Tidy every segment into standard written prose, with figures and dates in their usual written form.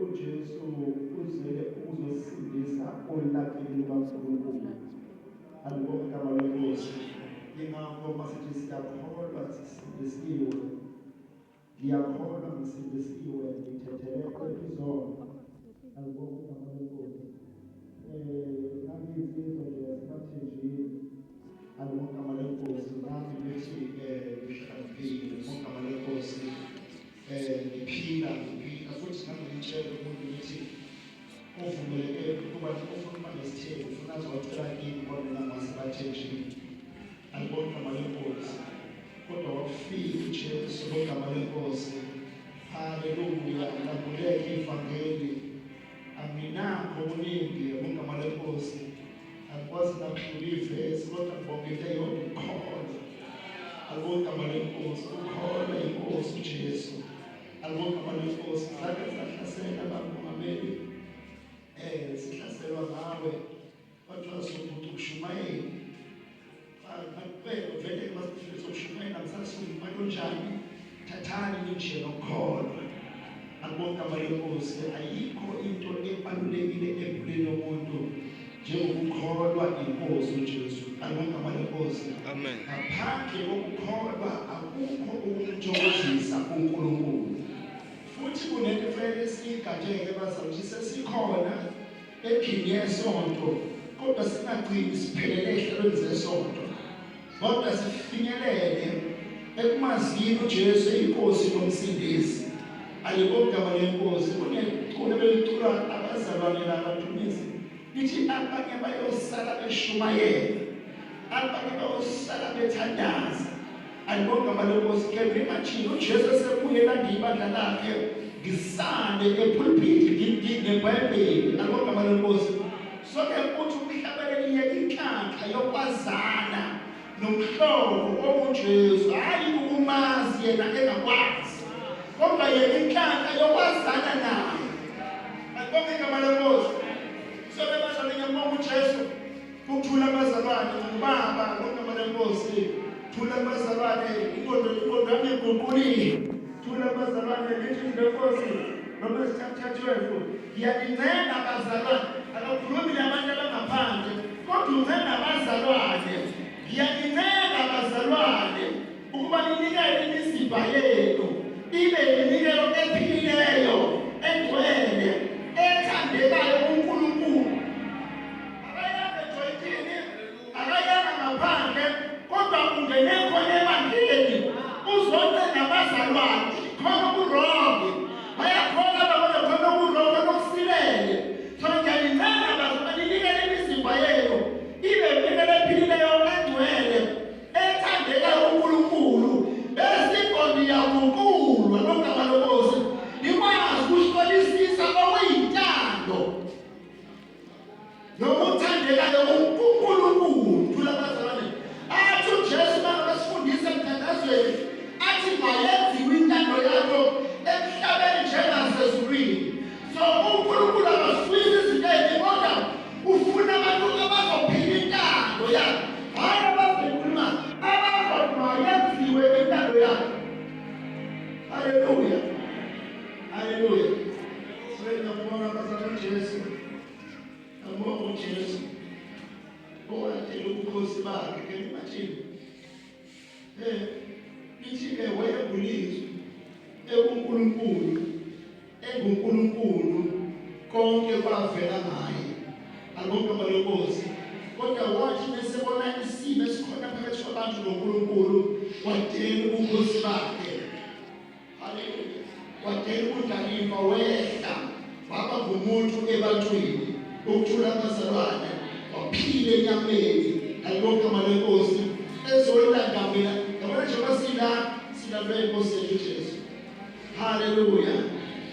uJesu uzele ukuzosindisa olakeni lukaNkulunkulu. Alibonge igama leNkosi. Ingakho masithi siyakholwa sisindisiwe. Ngiyakholwa ngisindisiwe ngithethelelwe izono. Alibonge igama leNkosi. Ngangiyinsizwa nje yasemathenjini. Alibonge igama leNkosi. Nami ngithi ngihlakaniphile. Alibonge igama leNkosi. Ngiphila ngiphila futhi ngangimtshela umuntu ngithi uvumeleke ukuba ufuna ukuba nesithembu ufuna azocela kimi ngoba mina ngasebathenjini. Alibonge igama leNkosi. Kodwa wafika uJesu ngegama leNkosi. Haleluya, lambuleke ivangeli. Anginakho okuningi ngegama leNkosi. Angikwazi nakudlula ivesi kodwa ngibonga into eyodwa ukukholwa. Alibonge igama leNkosi, ukukholwa inkosi uJesu. Alibonge igama leNkosi. Zake sahlasela bamongameli. Sihlaselwa ngawe. Kwathiwa sophuca ukushumayela. Ngakubeka vele masifisa ukushumayela ngisasuka imali onjani. Thathani ninje nokukholwa. Alibonge igama leNkosi. Ayikho into ebalulekile empilweni yomuntu njengokukholwa inkosi uJesu. Alibonge igama leNkosi. Amen. Ngaphandle kokukholwa akukho ukumthokozisa uNkulunkulu. Futhi kunento efanele siyigajeke bazalwane sesikhona endlini yesonto kodwa singagcini siphelele ezihlelweni zesonto kodwa sifinyelele ekumazini uJesu eyinkosi nomsindisi. Alibonge igama leNkosi. Kuneculo beliculwa abazalwane labathumisi lithi abanye bayosala beshumayela, abanye bayosala bethandaza. Alibonge igama leNkosi. Can you imagine uJesu esebuye elanda ibandla lakhe ngisale epulpit ngeBhayibheli. Alibonge igama leNkosi. So-ke uthi umhlabeleli yeka inhlanhla yokwazana nomhlobo onguJesu, hhayi ukumazi yena engakwazi, kodwa yeka inhlanhla yokwazana naye. Alibonge igama leNkosi. So-ke bazalwane ngiyambonga uJesu. Ukuthula bazalwane ngubaba ngegama leNkosi. Thula bazalwane inqondo inqondo yami iguquliwe. Thula bazalwane lithi lenkosi Romans chapter 12. Ngiyanincenga bazalwane, akakhulumi nabantu abangaphandle, kodwa uncenga abazalwane. Ngiyanincenga bazalwane ukuba ninikele imizimba yenu ibe iminikelo ephilileyo, engcwele, ethandekayo kuNkulunkulu. Akayanga ejoyintini, akayanga ngaphandle, kodwa ungene khona ebandleni uzocenga abazalwane khona okurongi bayakholwa babona khona okurongi khona okusilele. So ngiyanincenga bazalwane ninikele imizimba yenu ibe iminikelo ephilileyo engcwele ethandeka uNkulunkulu bese ingqondo iyaguqulwa ngogama lenkosi nikwazi ukuhlolisisa okuyintando nokuthandekayo kuNkulunkulu. Thula bazalwane. Athi uJesu mangabe sifundisa emthandazweni athi mayenziwe intando yakho emhlabeni njengasezulwini. So uNkulunkulu akasifisi izinto eziningi kodwa ufuna abantu abazophila intando yakhe. Hhayi abazoyikhuluma, abazothi mayenziwe intando yakhe. Haleluya. Haleluya. Siyabonga bazalwane Jesu. Ngabonga uJesu owadela ubukhosi bakhe. Can you imagine? Lithi-ke wayengulizwi ekuNkulunkulu, enguNkulunkulu, konke kwavela ngaye. Alibonke igama leNkosi. Kodwa wathi mesebona isimo esikhona phakathi kwabantu noNkulunkulu, wadela ubukhosi bakhe. Haleluya. Wadela ubudalifa wehla waba ngumuntu ebantwini ukuthula abazalwane waphila enyameni alibonke igama lenkosi ezolanda mina yabona njengoba sila silandwe inkosi yethu Jesu. Haleluya.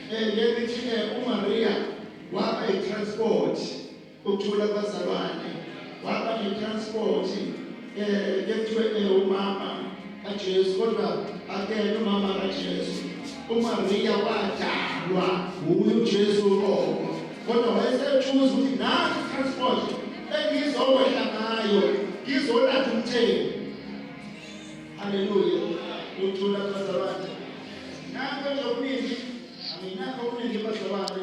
Ngeke ngithi uMaria waba i-transport ukuthula abazalwane waba ne-transport kuthiwe umama kaJesu kodwa akuyena umama kaJesu. uMaria wadalwa nguye uJesu uqobo kodwa wayesechuza ukuthi nansi transport engizokwehla ngayo ngizolanda umthembu. Haleluya. Ukuthula abazalwane. Nakho nje okuningi, anginakho okuningi bazalwane.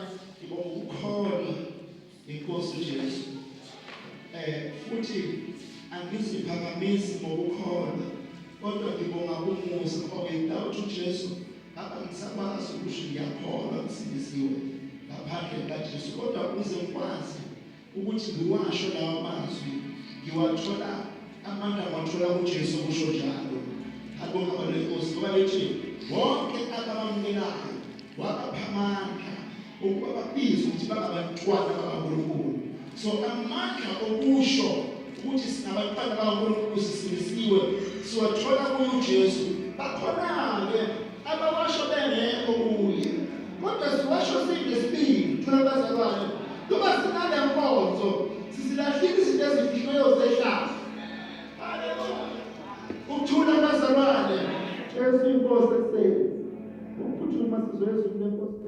Angiziphakamisi ngokukholwa kodwa ngibonga umusa ngoba without uJesu ngaba ngisakwazi ukusho ngiyakholwa ngisindisiwe ngaphandle kaJesu kodwa ukuze ngikwazi ukuthi ngiwasho lawa mazwi ngiwathola amandla ngiwathola kuJesu kusho njalo alibonga abantu ngoba lithi bonke abamamukelayo wabapha amandla ukuba babizwe ukuthi bangabantwana bakaNkulunkulu so amandla okusho ukuthi singabantwana bakaNkulunkulu sisindisiwe siwathola kuye uJesu bakhona-ke abawasho bengekho kuye kodwa siwasho sinesibindi thola bazalwane noma sinale nkonzo sisilahlile izinto ezifihliweyo zehlazo haleluya ukuthula bazalwane Jesu inkosi ekuseni ukuphuthuma sizoyezwa lenkosi.